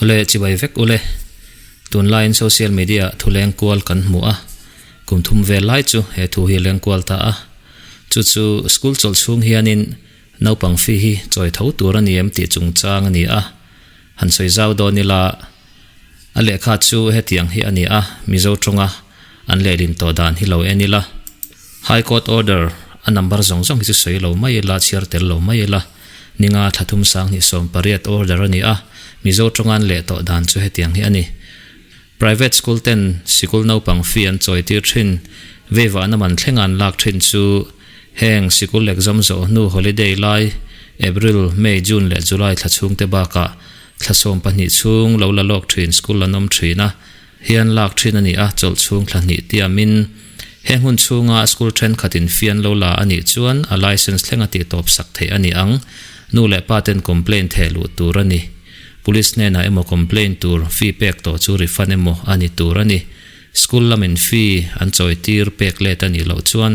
Awle chibai vek ule. Tunlaiin social media ah thu leng kual kan hmu a, kum thum vel lai chu he thu hi leng kual ta a. Chu chu school chawlh chhung hianin naupang fee hi chawi tho tur a ni em tih chungchang a ni a. Han sawi zau dawn ila, a lehkha chu hetiang hi a ni a, Mizo tawnga an lehlin tawh dan hi lo en ila. High Court order a number zawng zawng hi chu sawi lo mai ila, chhiar tel lo mai ila. Ninga thla thum sanghnih sawm pariat order a ni a, Mizo tawnga an leh tawh dan chu hetiang hi a ni. Private school ten sikul naupang fee an chawi tir thin, veivahna man thlenga an lak thin chu heng sikul exam zawh hnu holiday lai April, May, June leh July thla chhungte bakah thla 12 chhung lo la lawk thin school an awm thin a, hian lak thin a ni a, chawlh chhung thla hnih tiamin heng hun chhunga school thenkhatin fee an lo la a nih chuan a license thleng a tihtawp sak theih a ni ang. Nu leh pa ten complaint theh luh tur a ni. Police hnenah emaw complaint tur fee pek tawh chu refund emaw a ni tur a ni. School lamin fee an chawi tir pek let a nih loh chuan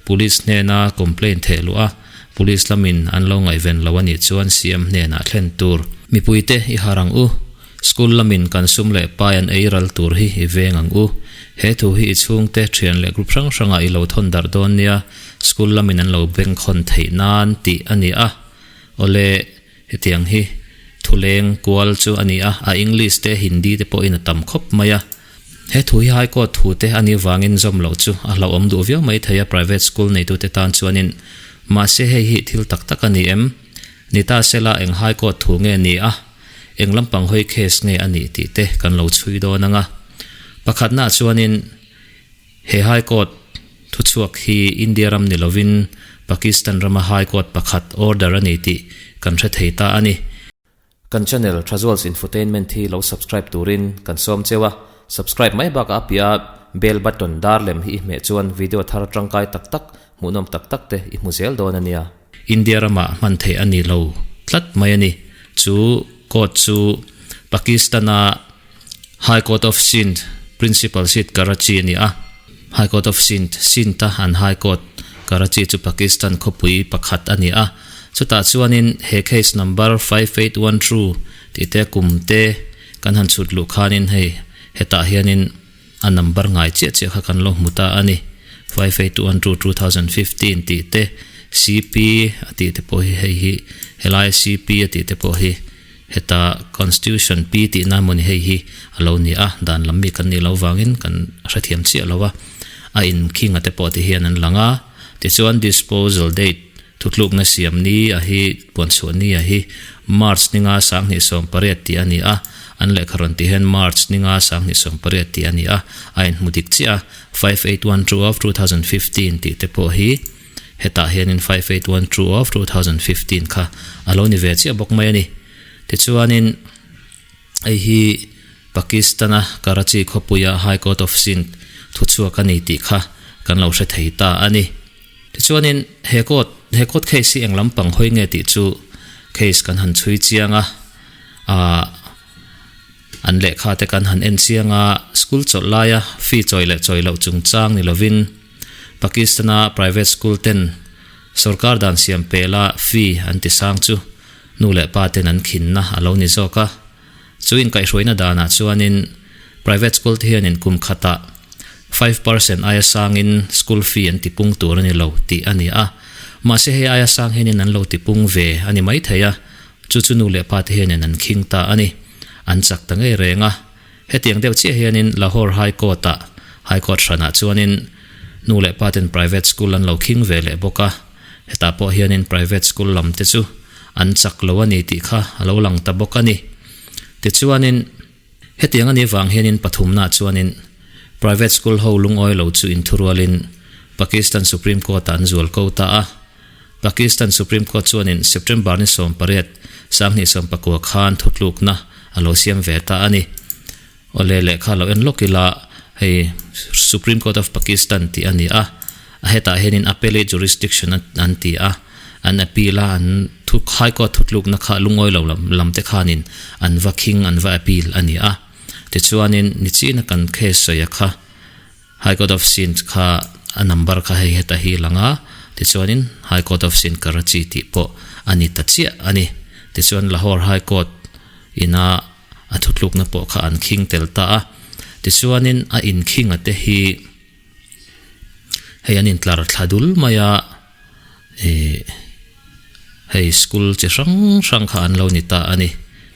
police hnena complaint theh luh a, police lamin an lo ngaihven lo a nih chuan CM hnenah thlen tur. Mipuite i har ang u. School lamin kan sum leh pai an ei ral tur hi i veng ang u. He thu hi i chhungte, thian leh group hrang hrangah i lo thawn darh dawn nia, school lamin an lo bengkhawn theih nan tih a ni a. Awle, hetiang hi thuleng kual chu a ni a, a English te Hindi te pawhin a tam khawp mai a. He thu hi High Court thu te a nih vangin zawm loh chu a hlauhawm duh viau mai thei a private school neitute tan chuanin. Mahse hei hi thil tak tak a ni em? Ni ta sela eng High Court thu nge ni a? Eng lampang hawi case nge a nih tih te kan lo chhui dawn ang a. Pakhatnaah chuanin he High Court thuchhuak hi India ram ni lovin Pakistan rama High Court pakhat order a ni tih kan hre thei ta a ni. Kan channel Thazuals Infotainment hi lo subscribe turin kan sawm cheu a, subscribe mai bakah a piah bell button dar lem hi i hmeh chuan video thar tangkai tak tak, hmuhnawm tak tak te i hmu zel dawn a nia. India ramah hman theih a ni lo tlat mai a ni. Chu court chu Pakistan-a High Court of Sindh, Principal Seat Karachi a ni a. High Court of Sindh, Sindh-a an High Court, Karachi chu Pakistan khawpui pakhat a ni a. Chutah chuanin he case number 5812 tih te kum te kan han chhut luh khanin hei hetah hianin a number ngai chiah chiah kha kan lo hmu ta a ni. 5812 2015 tih te CP a tih te pawh hi hei hi helai CP a tih te pawh hi heta Constitution P tih na mawni hei hi a lo ni a, dan lam mi kan nih loh vangin kan hrethiam chiah lo a, a inkhing a te pawh ti hian an lang a, tichuan disposal date Thutlukna siam ni a hi puanchhuah ni a hi March ninga 2018 tih a ni a, an lehkha rawn tih hian March ninga 2018 tih a ni a, a inhmu dik chiah a, 5812 of 2015 tih te pawh hi hetah hianin 5812 of 2015 kha a lo ni ve chiah bawk mai a ni. Tichuanin hei hi Pakistan-a Karachi khawpuia High Court of Sindh thuchhuak a ni tih kha kan lo hre thei ta a ni. Tichuanin he court he court case hi eng lampang hawi nge tih chu case kan han chhui chiang a, ah an lehkha te kan han en chiang a, school chawlh laia fee chawi leh chawi loh chungchang ni lovin Pakistan-a private school ten sorkar dan siam pela fee an ti sang chu nu leh pa ten an khinna a lo ni zawk a. Chu inkaihhruaina danah chuanin private school te hianin kum khatah 5% aia sangin school fee an tipung tur a ni lo tih a ni a. Mahse hei aia sang hianin an lo tipung ve a ni maithei a, chu chu nu leh pa te hianin an khing ta a ni. An chak ta ngei reng a. Hetiang deuh chiah hianin Lahore High Court-ah, High Court hranah chuanin nu leh pa ten private school an lo khing ve leh bawk a. Hetah pawh hianin private school lam te chu an chak lo a ni tih kha a lo lang ta bawk a ni. Tichuanin hetiang a nih vang hianin pathumnaah chuanin private school ho lungawi lo chu inthurualin Pakistan Supreme Court-ah an zual ko ta a. Pakistan Supreme Court chuanin September ni 18, 2019 khan thutlukna a lo siam ve ta a ni. Awle lehkha lo en lawk ila hei Supreme Court of Pakistan tih a ni a, a hetah hianin Appellate Jurisdiction an ti a, an appeal a, an thu High Court thutlukna kha lungawi lo lam te khanin an va khing an va appeal a ni a. Tichuanin nichina kan case sawi a kha High Court of Sindh kha a number kha hei heta hi lang a, tichuanin High Court of Sindh Karachi tih pawh a ni ta chiah a ni. Tichuan Lahore High Court ina a thu. thutlukna pawh kha an khing tel ta a. Tichuanin a inkhinga te hi hei an intlar thla dul mai a, ih hei school chi hrang hrang kha an lo ni ta a ni.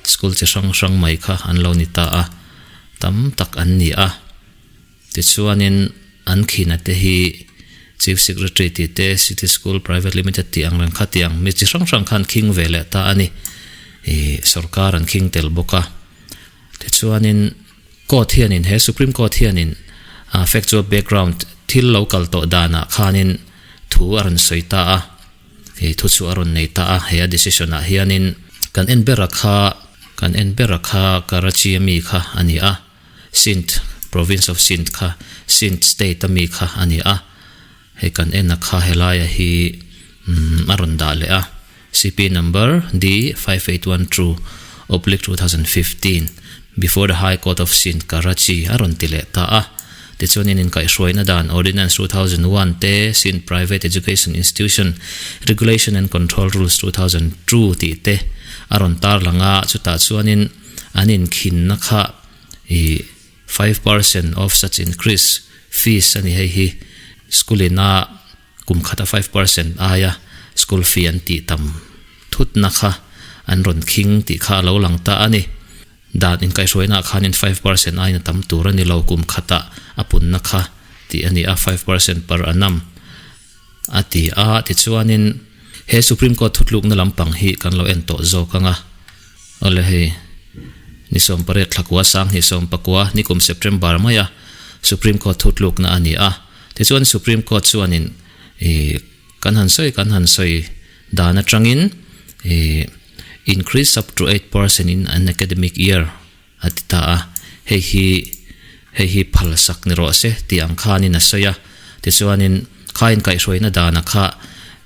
School chi hrang hrang mai kha an lo ni ta a, tam tak an ni a. Tichuanin an khina te hi Chief Secretary tih te, City School Private Limited tih ang reng kha tih ang mi chi hrang hrang khan khing ve leh ta a ni. Ih sorkar an khing tel bawk a. Tichuanin Court hianin he Supreme Court hianin factual background thil lo kal tawh danah khanin thu a rawn sawi ta a, ih thu chu a rawn nei ta a. He a decision ah hianin kan en ber a kha kan en ber a kha Karachi ami kha a ni a. Sindh, Province of Sindh kha Sindh state a mi kha a ni a, hei kan en a kha helaia hi umm a rawn dah leh a, CP number D5812 oblique 2015 before the High Court of Sindh, Karachi a rawn ti leh ta a. Tichuanin inkaihhruaina dan Ordinance 2001 te, Sindh Private Education Institution Regulation and Control Rules 2002 tih te a rawn tarlang a, chutah chuanin an inkhinna kha ih 5% of such increase fees a ni hei hi school ina kum khata 5% aia school fee an tih tam thutna kha an rawn khing tih kha a lo lang ta a ni. Dan inkaihhruaina ah khanin 5% aiin a tam tur a ni lo kum khata a punna kha tih a ni a 5% per annum a ti a tichuanin he Supreme Court thutlukna lampang hi kan lo en tawh zawk ang a. Awle hei, ni 18 thlakua sang hnih 19 nikum September maia Supreme Court thutlukna a ni a. Tichuan Supreme Court chuanin ih kan han sawi kan han sawi dan atangin ih increase up to 8% in an academic year a ti ta a. Hei hi hei hi phal sak ni rawh se tih ang khanin a sawi a. Tichuanin kha inkaihhruaina dana kha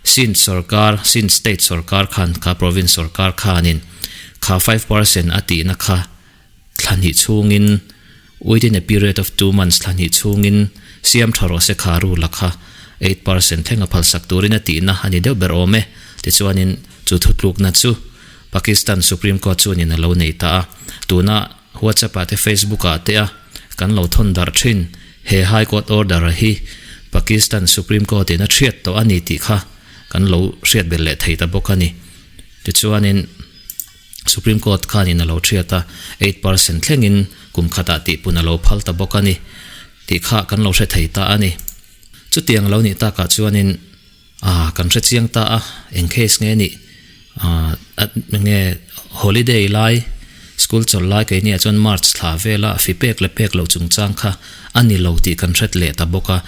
Sindh sorkar, Sindh state sorkar khan kha province sorkar khanin kha 5% a tihna kha thla hnih chhungin within a period of 2 months thla hnih chhungin siam tha rawh se kha rule a kha 8% thleng a phal sak turin a tihna a ni deuh ber awm e. Tichuanin chu thutlukna chu Pakistan Supreme Court chuanin a lo nei ta a. Tuna WhatsApp ah te Facebook ah te a kan lo thawn darh thin. He High Court order hi Pakistan Supreme Court in a hriat tawh a ni tih kha kan lo hriat belh leh thei ta bawk a ni. Tichuanin Supreme Court khanin a lo hriat a, 8% thlengin kum khatah tihpun a lo phal ta bawk a ni tih kha kan lo hre thei ta a ni. Chutiang lo nih takah chuanin ah kan hre chiang ta a, eng case nge nih ah nge holiday lai school chawlh lai kei nia chuan March thla vela fi pek leh pek loh chungchang kha a ni lo tih kan hret leh ta bawk a,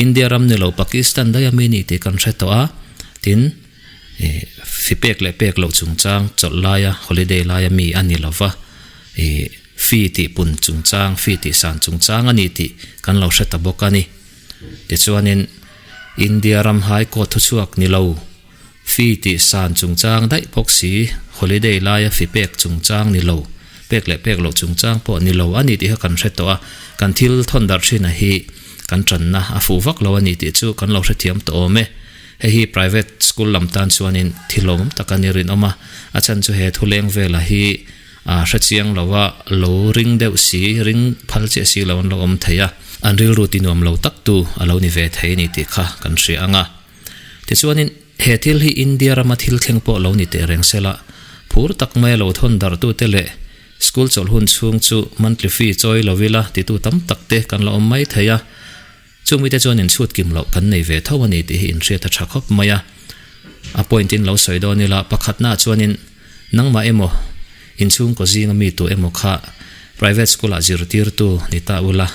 India ram ni lo Pakistan daih ami nih tih kan hre tawh a, tin ih fi pek leh pek loh chungchang chawlh laia holiday laia mi a ni lova ih fee tih pun chungchang fee tih san chungchang a ni tih kan lo hre ta bawk a ni. Tichuanin India ram High Court thuchhuak ni lo fee tih san chungchang daih bawk si, holiday laia fi pek chungchang ni lo, pek leh pek loh chungchang pawh ni lo a ni tih kha kan hre tawh a, kan thil thawn darh thin a hi kan tanna a fuh vak lo a ni tih chu kan lo hrethiam tawh awm e. Hei hi private school lam tan chuanin thil awm tak a ni rinawm a, a chhan chu he thuleng vela hi a hre chiang lo a, lo ring deuh si, ring phal chiah si lo an lo awm thei a, an rilru ti nuam lo tak tu a lo ni ve thei a ni tih kha kan hria ang a. Tichuanin he thil hi India rama thil thleng pawh lo ni teh reng sela, phur tak maia lo thawn darhtute leh school chawlh hun chhung chu monthly fee chawi lo ila titu tam tak te kan la awm mai thei a, chumi te chuan inchhut kim loh kan nei ve tho a ni tih hi inhriat a tha khawp mai a. A point in lo sawi dawn ila, pakhatnaah chuanin nangmah emaw inchhungkaw zinga mi tu emaw kha private school ah zirtirtu ni ta ula,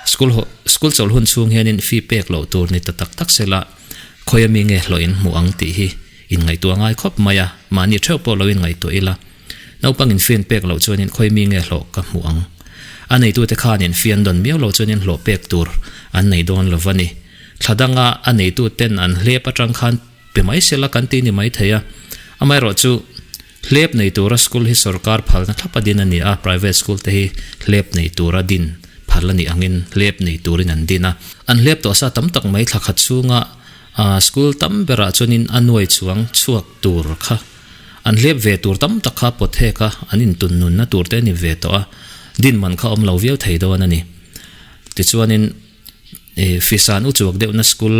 school ho school chawlh hun chhung hianin fee pek loh tur ni ta tak tak sela, khawi ami nge hlawh in hmuh ang tih hi inngaihtuah ngai khawp mai a, mahni theuh pawh lo inngaihtuah ila, naupangin fee an pek loh chuanin khawi mi nge hlawh ka hmuh ang. A neitute khanin fee an dawn miau lo chuanin hlawh pek tur an nei dawn lo va ni. Thla danga a neituten an hlep atang khan pe mai sela kan ti ni mai thei a. Amaherawhchu, hlep nei tura school hi sorkar phalna thlap a din a ni a, private school te hi hlep nei tura din phal a nih angin hlep nei turin an din a. An hlep tawh sa tam tak mai thla khat chhunga school tam berah chuanin a nuai chuang chhuak tur kha. An hlep ve tur tam tak kha pawt hek a, an intun nunna tur te a ni ve tawh a, din man kha awm lo viau thei dawn a ni. Tichuanin Fisan u chuak deuhna school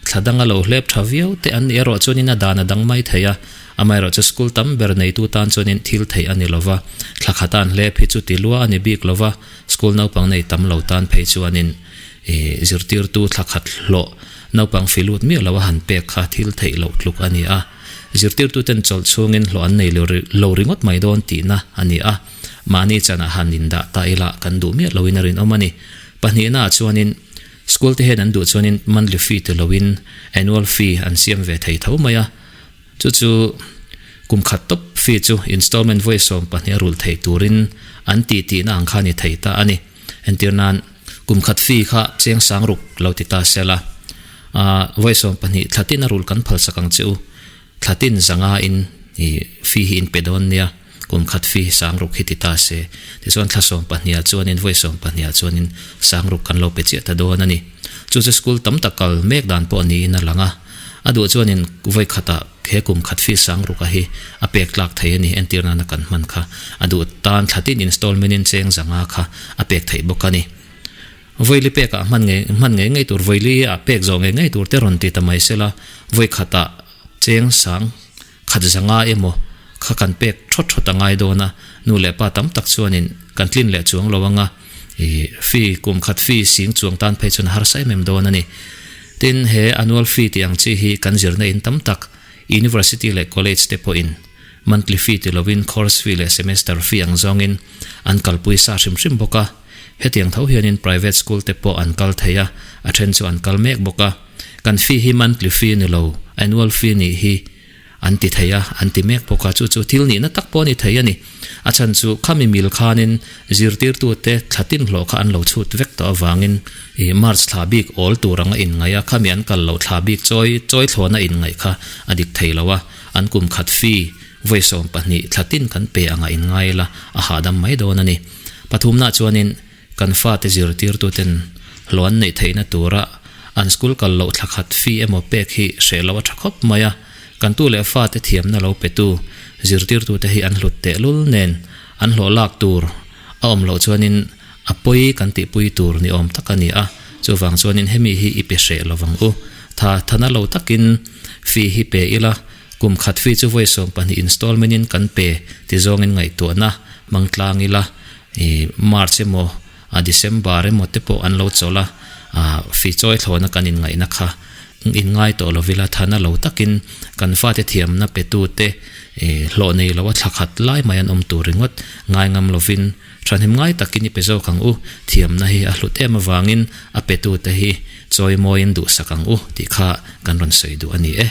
thla danga lo hlep tha viau te an nih erawh chuanin a dan a dang mai thei a, amaherawhchu school tam ber neitu tan chuanin thil theih a ni lova, thla khata an hlep hi chu ti lua a ni bik lova, school naupang nei tam lo tan phei chuanin zirtirtu thla khat hlawh naupang filut miah lo a han pek kha thil theih loh tluk a ni a, zirtirtuten chawlh chhungin hlawh an nei lo ringawt mai dawn tihna a ni a. Mahni chanah han indah ta ila kan duh miah loin a rinawm a ni. Pahnihnaah chuanin school te hian an duh chuanin monthly fee ti loin annual fee an siam ve thei tho mai a. Chu chu kum khat tawp fee chu installment vawi 12 a rulh theih turin an tih tihna ang kha a ni thei ta a ni. Entir nan kum khat fee kha cheng sang ruk lo ti ta sela vawi 12 thla tin a rulh kan phalsak ang che u. Thla tin zanga in i fee hi in pe dawn nia, kum khat fee hi sang ruk hi ti ta se. Tichuan thla 12 ah chuanin vawi 12 ah chuanin sang ruk kan lo pe chiah ta dawn a ni. Chu chu school tam tak kal mek dan pawh niin a lang a. A duh chuanin vawi khatah he kum khat fee sang ruka hi a pek tlak thei a ni, entir nana kan hman kha. A duh tan thla tin installment in cheng zanga kha a pek theih bawk a ni. Vawili pekah hman ngei hman ngei ngei tur, vawili ah pek zawh ngei ngei tur te rawn ti ta mai sela, vawi khatah cheng sang khat zanga emaw kha kan pek thawt thawt a ngai dawn a, nu leh pa tam tak chuanin kan tlin leh chuang lo anga ih fee kum khat fee sing chuang tan phei chuan a harsa em em dawn a ni. Tin, he annual fee tih ang chi hi kan zirna in tam tak University leh College te pawhin monthly fee ti lovin course fee leh semester fee ang zawngin an kalpui sa hrim hrim bawk a. Hetiang tho hianin private school te pawh an kal thei a, a then chu an kal mek bawk a. Kan fee hi monthly fee ni lo, annual fee nih hi an ti thei a, an ti mek bawk a, chu chu thil nihna tak pawh a ni thei a ni. A chhan chu khami mil khanin zirtirtute thla tin hlawh kha an lo chhut vek tawh avangin ih March thla bik awl tur anga inngaih a, khami an kal loh thla bik chawi chawi thlawna inngaih kha a dik thei lo a, an kum khat fee vawi 12 thla tin kan pe anga inngai la a hahdam mai dawn a ni. Pathumna chuanin kan fate zirtirtuten hlawh an neih theihna tura an school kal loh thla khat fee emaw pek hi hreh loh a tha khawp mai a. Kan tu leh fate thiamna lo petu zirtirtute hi an hlut tehlul nen an hlawh lak tur a awm loh chuanin a pawi kan tihpui tur ni awm tak a ni a. Chuvang chuanin hemi hi i pe hreh lovang u. Tha thana lo takin fee hi pe ila Kum khat fee chu vawi 12 installment in kan pe ti zawngin ngaihtuahna hmang tlang ila, ih March emaw a December emaw te pawh an lo chawlh a, ah fee chawi thlawhna kan inngaihna kha inngai tawh lo ila thana lo takin kan fate thiamna pe tu te ih hlawh nei lo a thla khat lai mai an awm tur ringawt ngai ngam lovin thahnem ngai takin i pe zawk ang u, thiamna hi a hlut em avangin a pe tu te hi chawi mawiin duhsak ang u tih kha kan rawn sawi duh a ni e.